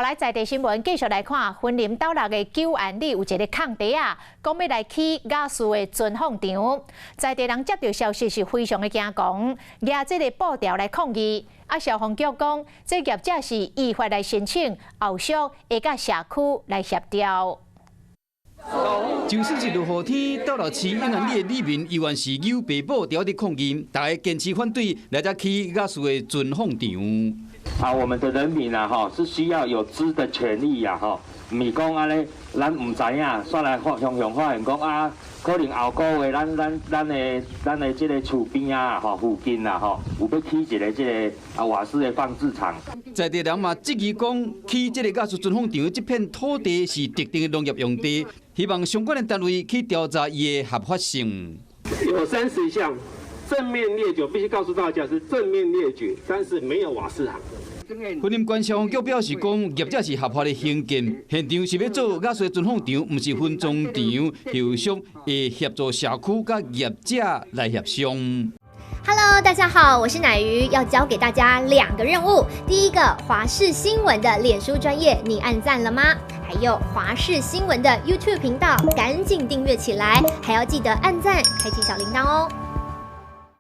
來在地新聞繼續來看，雲林斗六的久安里有一个空地仔，講欲來起瓦斯的存放場。在地人接著消息是非常的驚惶，舉這个布條來抗議。啊，消防局講，這業者是依法來申請，後續會佮社區來協調。就算是落雨天，斗六市永安里的里民猶原是搝白布條佇抗議，大家堅持反對來遮起瓦斯的存放場。啊，我們的人民啊，吼，是需要有知的權利呀，吼，毋是講按呢，咱毋知影，煞來發雄雄發現講啊，可能後個月咱的這个厝邊啊，吼，附近啊，吼，有欲起一个這个啊瓦斯的放置場。在地人嘛質疑講，起這个瓦斯存放場這片土地是特定的農業用地，希望相關的單位去調查伊的合法性。有30項正面列舉，必須告訴大家是正面列舉，但是沒有瓦斯行。雲林縣消防局表示講，業者是合法的興建，現場是欲做瓦斯存放場，毋是分裝場，後續會協助社區佮業者來協商。 Hello，大家好，我是乃瑜，要交給大家兩個任務。第一個，華視新聞的臉書專頁，你按讚了嗎？還有華視新聞的 YouTube 頻道，趕緊訂閱起來，還要記得按讚，開啟小鈴鐺哦。